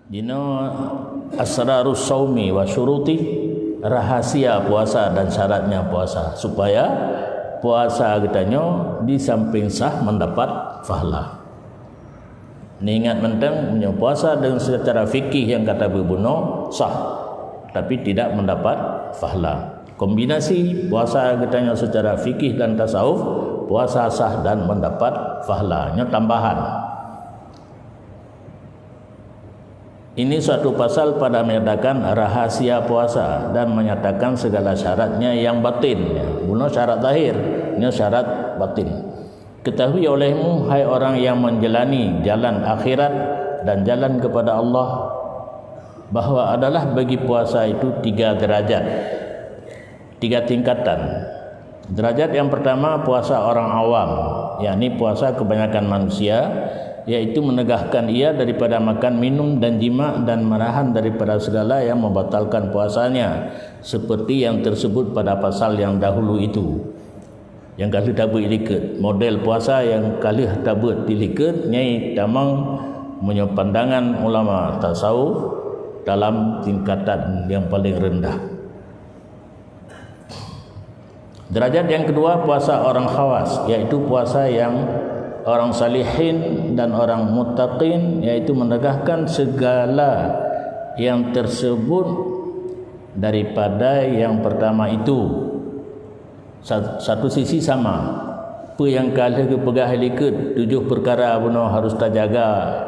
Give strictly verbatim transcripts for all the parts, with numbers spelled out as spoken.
Jinoe asrarus saumi wa syuruti, rahasia puasa dan syaratnya puasa, supaya puasa geutanyoe di samping sah mendapat pahala. Neuingat mantong, meunyoe puasa dengan secara fikih nyang ka tabeuet bunoe sah, tapi tidak mendapat pahala. Kombinasi puasa geutanyoe secara fikih dan tasawuf, puasa sah dan mendapat pahala. Nyoe tambahan. Ini suatu pasal pada menyatakan rahasia puasa dan menyatakan segala syaratnya yang batin. Bunoe syarat zahir, nyoe syarat batin. Ketahui olehmu, hai orang yang menjalani jalan akhirat dan jalan kepada Allah, bahwa adalah bagi puasa itu tiga derajat, tiga tingkatan. Derajat yang pertama puasa orang awam, yakni puasa kebanyakan manusia, yaitu menegahkan ia daripada makan, minum, dan jima, dan menahan daripada segala yang membatalkan puasanya, seperti yang tersebut pada pasal yang dahulu itu. Nyang ka lheueh tabeuet likot, model puasa nyang ka lheueh tabeuet di likot, nyai tamong meunyoe pandangan ulama tasawuf dalam tingkatan yang paling rendah. Derajat yang kedua, puasa orang khawas, yaitu puasa yang orang salihin dan orang muttaqin, yaitu menegahkan segala yang tersebut daripada yang pertama itu. Sa-, satu sisi sama, peue nyang ka lheueh geupeugah likot, tujoh peukara bunoe harus tajaga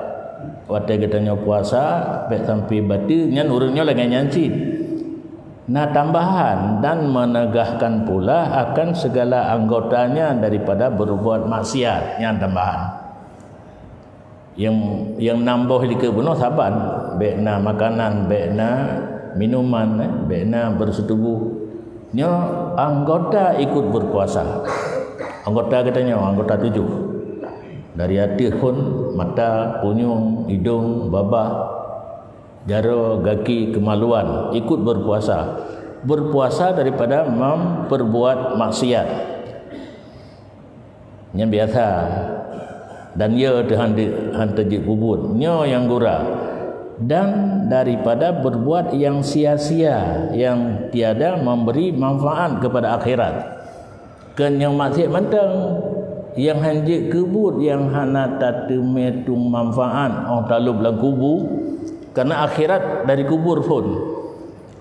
watée geutanyoe puasa, bék sampai bateue, nyan ureuëng nyoe lagée nyan cit. Na tambahan dan menegahkan pula akan segala anggotanya daripada berbuat maksiat, nyan tambahan. Nyang, nyang nam boh likot bunoe saban, bék na makanan, bék na minuman, eh, bék na berseutubuh. Nyoe anggota ikut berpuasa. Anggota geutanyoe, anggota tujoh. Dari ateueh phon, mata, punyueng, idong, babah, jaroe, gaki, kemaluan, ikut berpuasa. Berpuasa daripada memperbuat maksiat. Nyang biasa, dan ya teuh han teu-, han teujeuet peubuet, nyoe nyang gura. Dan daripada berbuat yang sia-sia, yang tiada memberi manfaat kepada akhirat. Kon nyang maksiat mantong, nyang han jeuet keu buet, nyang hana tateumé tueng manfaat 'oh talop lam kubu, karena akhirat dari kubur phon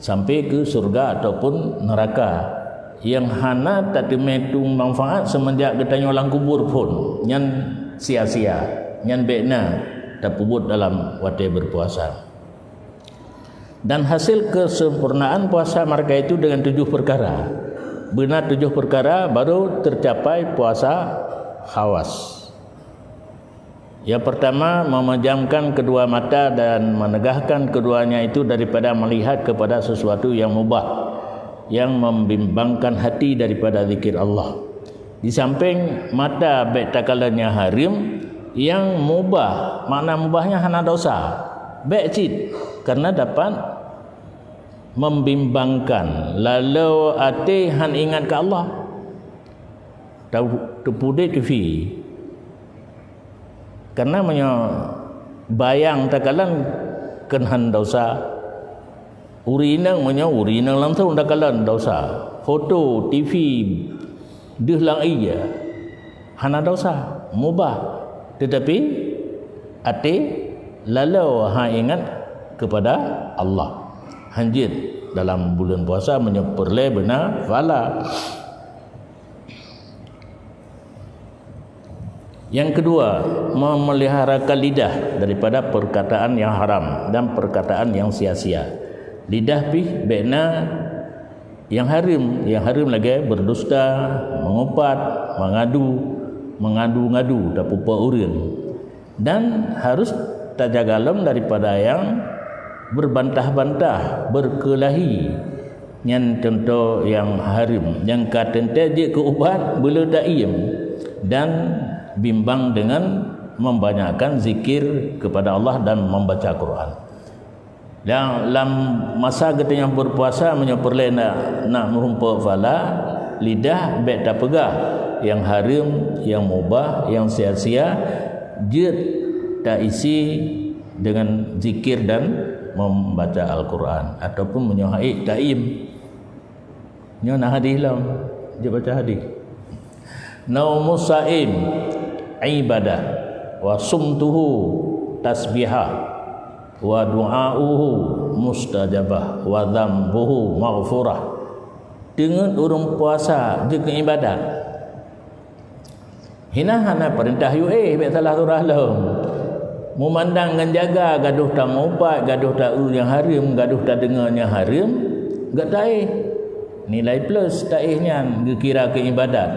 sampai ke syurga ataupun neraka, nyang hana tateumé tueng manfaat seumenjak geutanyoe lam kubur phon, nyan sia-sia, nyan bék na tapeubuet dalam watée berpuasa. Dan hasil kesempurnaan puasa mereka itu dengan tujoh perkara. Beuna tujoh perkara baru tercapai puasa khawas. Yang pertama, memejamkan kedua mata dan menegahkan keduanya itu daripada melihat kepada sesuatu yang mubah, yang membimbangkan hati daripada zikir Allah. Di samping mata bék takalon nyang hareuem, nyang mubah, makna mubahnya hana dosa, bék cit, karena dapat membimbangkan, laloe até han ingat keu Allah. Teu-, teupudek TV. Karena meunyoe bayang takalon keunan dosa, ureueng inong meunyoe ureueng inong langsung takalon dosa, foto, TV, deuh lam ie, hana dosa, mubah. Tetapi até laloe han ingat kepada Allah. Han jeuet dalam buleuen puasa meunyoe peureulée beuna pahala. Yang kedua, memeliharakan lidah daripada perkataan yang haram dan perkataan yang sia-sia. Lidah pih bék na nyang hareuem, nyang hareuem lagée berdusta, mengupat, mengadu, mengadu-ngadu, tapeupo ureueng. Dan harus tajaga lom daripada yang berbantah-bantah, berkelahi. Nyan contoh nyang hareuem, nyang ka teuntée jeuet keu ubat, beuleuda iem, dan bimbang dengan membanyakkan zikir kepada Allah dan membaca Quran. Dan lam masa geutanyoe berpuasa, meunyoe peureulée na, na meurumpok pahala, lidah bék tapeugah nyang hareuem, nyang mubah, nyang sia-sia, jeuet taisi dengan zikir dan membaca Al-Quran, ataupun meunyoe haiek taim. Nyoe na hadis lom, jeuet baca hadis. Naumus saim ibadah, wa sumtuhu tasbihah, wa du'auhu mustajabah, wa dzambuhu maghfurah. Teungeut ureuëng puasa jeuet keu ibadat. Hina hana peurintah U A, bék salah surah lom. Meumandang ngon jaga, gadoh tameuupat, gadoh taeu nyang hareuem, gadoh tadeungoe nyang hareuem, gata éh. Nilai plus taéh nyan geukira keu ibadat.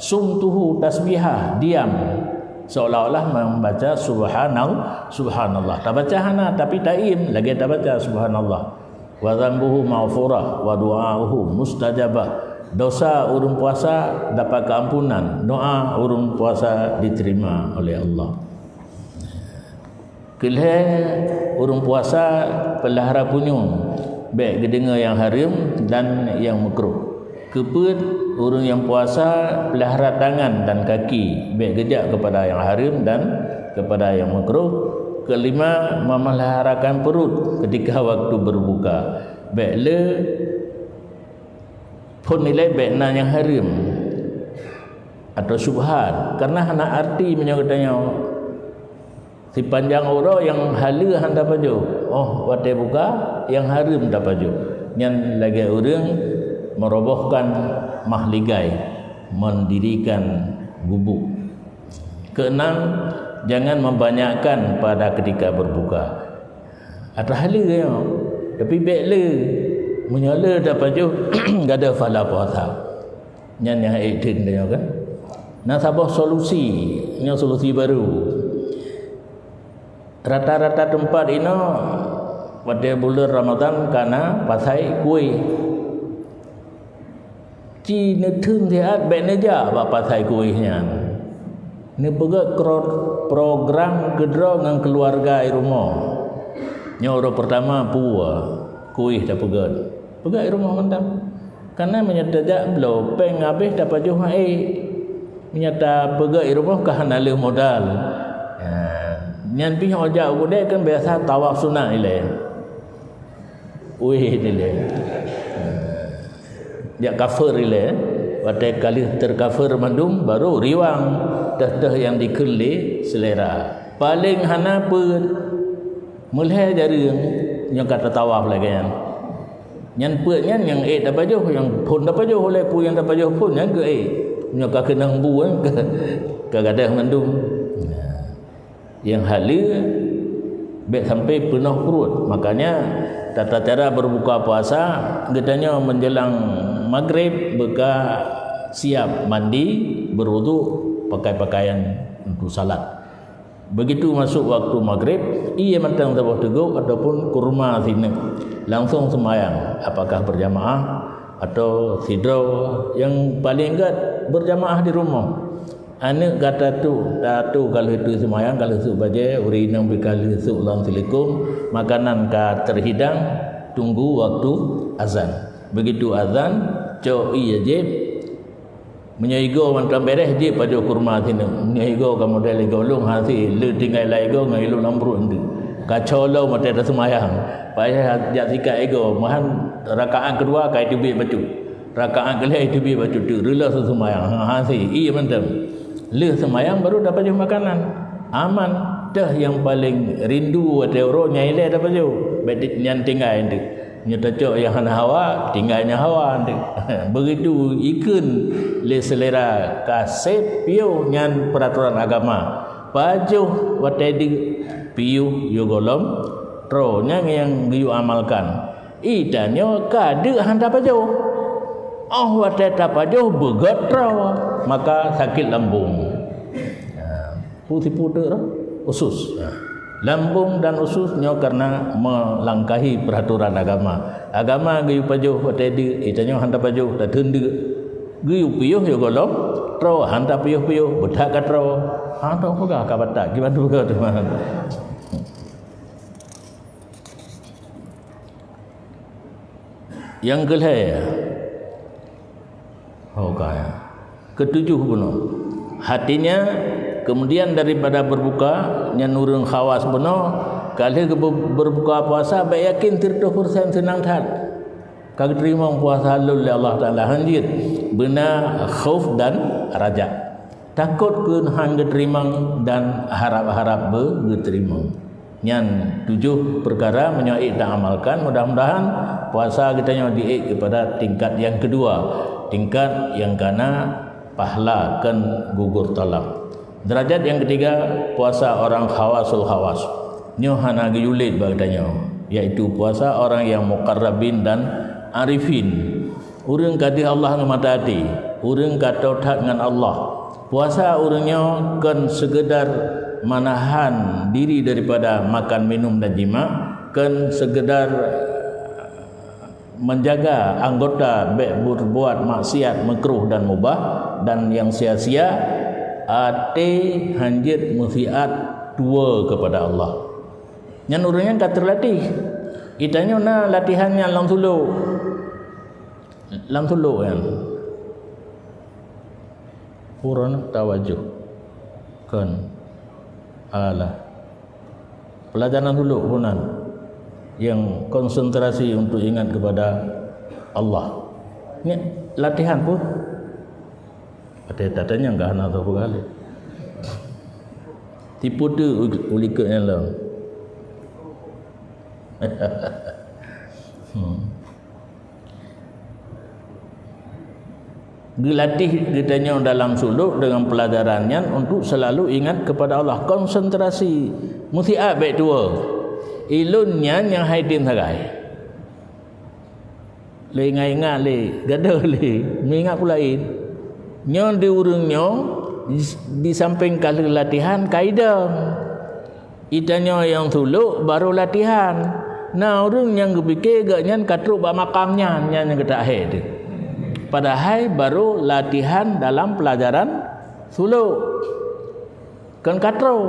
Sumtuhu tasbihah, diam. Seolah-olah membaca subhanal-, subhanallah. Tabaca hana, tapi taim lagée tabaca subhanallah. Wa dzambuhu maghfurah, wa du'auhu mustajabah. Dosa ureuëng puasa dapat keampunan, doa ureuëng puasa diterima oleh Allah. Keulhée, ureuëng puasa peulahara punyueng, bék geudeungoe nyang hareuem dan nyang meukruh. Keupeuet, ureuëng nyang puasa peulahara tangan dan kaki, bék geujak keupada nyang hareuem dan keupada nyang meukruh. Keulima, memeliharakan peuruet keutika waktu beureubuka. Bék le phon ilée bék na nyang hareuem atau syubhat, kareuna hana arti meunyoe geutanyoe sipanjang uroe nyang haleue hana tapajoh, óh watée buka nyang hareuem tapajoh. Nyan lagée ureuëng merobohkan mahligai, mendirikan gubuk. Keenam, jangan membanyakkan pada ketika berbuka. Atra haleue nyoe, tapi bék le. Meunyoe le tapajoh, gadôh pahala puasa. Nyan nyang ék theun tanyoe kan. Na saboh solusi, nyoe solusi baru. Rata-rata teumpat inoe watée buleuen Ramadhan kana pasai kueh. Ci neutheun siat bék neujak bak pasai kueh nyan. Neupeugét kro-, program keudroe ngon keuluwarga i rumoh. Nyoe uroe peurtama peue kueh tapeugét. Peugét i rumoh mantong. Kareuna meunyoe tajak bloe péng habéh tapajoh hana ék. Meunyoe tapeugét i rumoh ka hana lheueh modal. Ha, nyan pih óh jak u keudée kan biasa tawaf sunat ilée. Wéh dilée. Jak kafeur ilée, watée ka lheueh teukafeur mandum, baru riwang teuh-teuh nyang dikheun lé seulera. Paleng hana peuet, meulhée jareueng nyoe ka tatawaf lagée nyan. Nyan peuet nyan nyang ék tapajoh, nyang phon tapajoh, ulée peue nyang tapajoh phon nyan keu ék. Nyoe ka keunong bu, ka, ka gadôh mandum. Nah. Nyang haleue bék sampai peunoh pruet. Makanya tata cara berbuka puasa, geutanyoe menjelang maghrib beuka siap mandi, berwudhu, pakai pakaian untuk salat. Begitu masuk waktu maghrib, ié mantong saboh teugok ataupun kurma sineuk, langsung sembahyang, apakah berjamaah atau sidroe, yang paling gét berjamaah di rumoh. Aneuk gata tu, tatu ka lheueh teuseumayang, ka lheueh sôk bajée, ureueng inong pih ka lheueh sôk lom silikôm, makanan ka teuhidang, tunggu waktu azan. Begitu azan, cok ié jieb. Meunyoe igoe mantong béréh, jieb pajoh kurma sineuk. Meunyoe igoe ka model igoe lôn hase, le tinggai lam igoe ngon ilôn lam pruet eunteuk. Ka cok lom watée taseumayang. Payah jak sikat igoe, meuhan rakaat keudua ka iteubiet bacut. Rakaat keulhée iteubiet bacut teuk, reuloh seumayang, ha, hase, ié mantong. Lheueh seumayang baru tapajoh makanan. Aman, teuh nyang paleng rindu watée uroe nyan ilée tapajoh. Bék di-, nyan tinggai eunteuk. Nyoe tacok nyang hana hawa, tinggai nyang hawa eunteuk. Begitu ikheun lé seulera ka sép piôh nyan peuratoran agama. Pajoh watée deuk, piôh yôh gohlom, troe nyang, nyang geuyue amalkan. Ih, tanyoe ka deuk han tapajoh. Óh watée tapajoh beugét droe, maka sakét lambung. Nah, peue sipeue teuk roh? Usus. Nah, lambung dan usus nyoe karena melangkahi peraturan agama. Agama geuyue pajoh watée deuk, ih, tanyoe han tapajoh, tatheun deuk. Geuyue piôh yôh gohlom, troe han tapiôh-piôh, beuthat ka troe. Han tapeugah ka batat, kiban peugah teuma. Nyang keulhée, ho ka, ya. Ketujuh bunoe. Hatinya, kemudian daripada berbuka, nyan ureueng khawas bunoe, Ka lheueh geu-, berbuka puasa, bék yakin siratoh persen seunang that. Ka geuteurimong puasa lôn lé Allah Taala, hanjeuet beuna khauf dan rajak. Takot keu hana geuteurimong dan harab-harab beu geuteurimong. Nyan tujoh peukara meunyoe ék taamalkan, mudah-mudahan puasa geutanyoe diék keupada tingkat nyang keudua, tingkat nyang kana pahala kon gugur thalab. Derajat nyang keutiga, puasa orang khawasul khawas. Nyoe hana geuyue lét bak geutanyoe, yaitu puasa orang nyang muqarrabin dan arifin. Ureuëng ka deuh Allah ngon mata até, ureuëng ka toe that ngon Allah. Puasa ureuëng nyoe kon seugeudar meunahan diri daripada makan, minum dan jimak, kon seugeudar menjaga anggota bék berbuat maksiat, makruh dan mubah, dan nyang sia-sia, até hanjeuet meusiat tuwoe keupada Allah. Nyan ureuëng nyan ka teulatéh. Geutanyoe na latihan nyan lam sulok. Lam sulok nyan. Pura tawajuh. Kon. Alah. Pelajaran sulok pun nan. Nyang konsentrasi untuk ingat kepada Allah. Ni latihan pun. Ada tanya enggak hana tahu kali. Tipu tu ulikut yang lain. Hmm. Geulatih geutanyoe dalam sulok dengan pelajaran nyan untuk selalu ingat kepada Allah, konsentrasi, meusiat bék tuwoe. Ilôn nyan nyang hai tem sagai. Lé ingat-ingat lé, gadoh lé, meuingat peue laén. Nyoe di ureuëng nyoe, di sampéng ka lheueh latihan, ka idong. Geutanyoe nyang sulok barô latihan. Na ureuëng nyang geupike gobnyan ka trok bak makam nyan, nyan nyang geutak hé teuh. Padahai barô latihan dalam pelajaran sulok. Kon ka trok.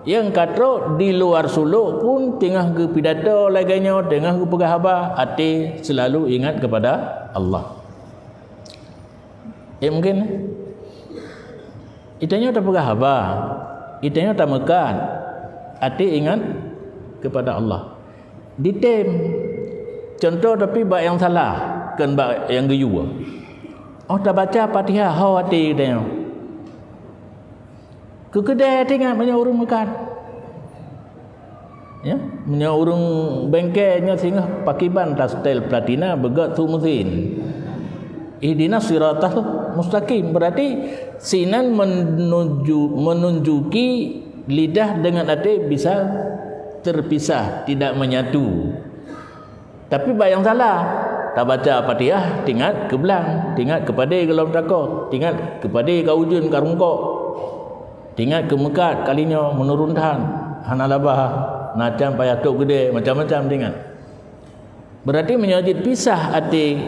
Nyang ka trok di luar sulok pun teungoh geupidato lagée nyoe, teungoh geupeugah haba, até selalu ingat kepada Allah. Eh, mungkin, eh? Geutanyoe tapeugah haba, geutanyoe tameukat, até ingat kepada Allah. Ditem. Contoh tapi bak nyang salah, kon bak nyang geuyue. Oh, tabaca Fatihah, ho até geutanyoe. Keu keudè teuingat meunyoe ureuëng meukat. Ya, meunyoe ureuëng bengke nyoe singoh pakiban tasetel platina beugöt su mesin. Ihdinas siratal mustaqim. Berarti sinan menuju, menunjuki lidah dengan até bisa terpisah, tidak menyatu. Tapi bak nyang salah, tabaca Fatihah, tingat keu blang, tingat keu padé gohlom takoh, tingat keu padé ka ujeuen ka rungkok, tingat keu meukat kali nyoe meunurun that, hana laba, na cam payah tôb keudè, macam-macam tingat. Berarti meunyoe jeuet pisah até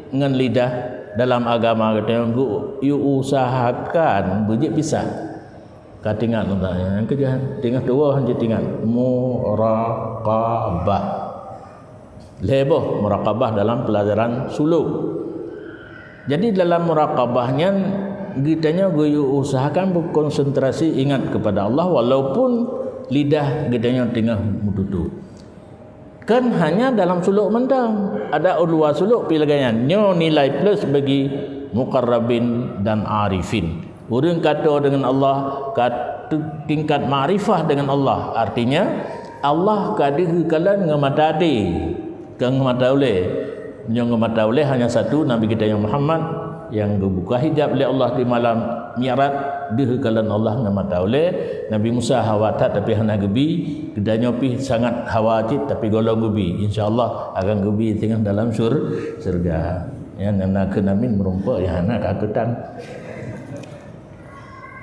ngon lidah dalam agama geutanyoe, geu-, geuusahakan beujeuet pisah. Ka tingat, nyang keujeuet, tingat dua hana tingat. Muraqabah. Lhèe boh muraqabah dalam pelajaran suluk. Jadi dalam muraqabah nyan geutanyoe geuyue usahakan berkonsentrasi ingat kepada Allah walaupun lidah geutanyoe teungoh meututoe. Kan hanya dalam suluk mantong. Ada u luwa suluk pi lagèe nyan. Nyoe nilai plus bagi muqarrabin dan arifin. Ureueng ka toe deungon Allah, ka tu-, tingkat makrifah deungon Allah. Artinya, Allah ka deuh kalon ngon mata até, kon ngon mata ulèe. Nyoe ngon mata ulèe hanya satu, Nabi geutanyoe Muhammad nyang geubuka hijab lé Allah di malam Mi'raj, deuh kalon Allah ngon mata ulèe. Nabi Musa hawa that tapi hana geubi, geutanyoe pih sangat hawa cit tapi gohlom geubi. Insya Allah akan geubi teungoh dalam sur-, syurga. Nyang na keunamin meurumpok, nyang hana ka keutang.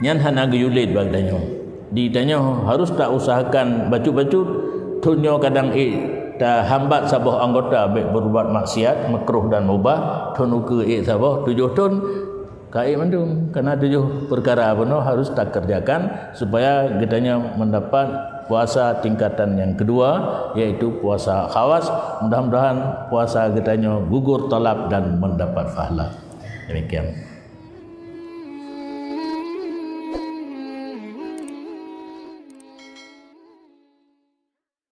Nyan hana geuyue lét bak geutanyoe. Di geutanyoe harus ta usahakan bacut-bacut, thon nyoe kadang ék tahambat saboh anggota bék beureubat maksiat, makruh dan mubah, thon ukeue ék saboh, tujoh thon ka ék mandum. Kana tujoh peukara bunoe harus takeureujakan supaya geutanyoe meudapat puasa tingkatan nyang keudua, yaitu puasa khawas. Mudah-mudahan puasa geutanyoe gugur talab dan meudapat pahala. Demikian.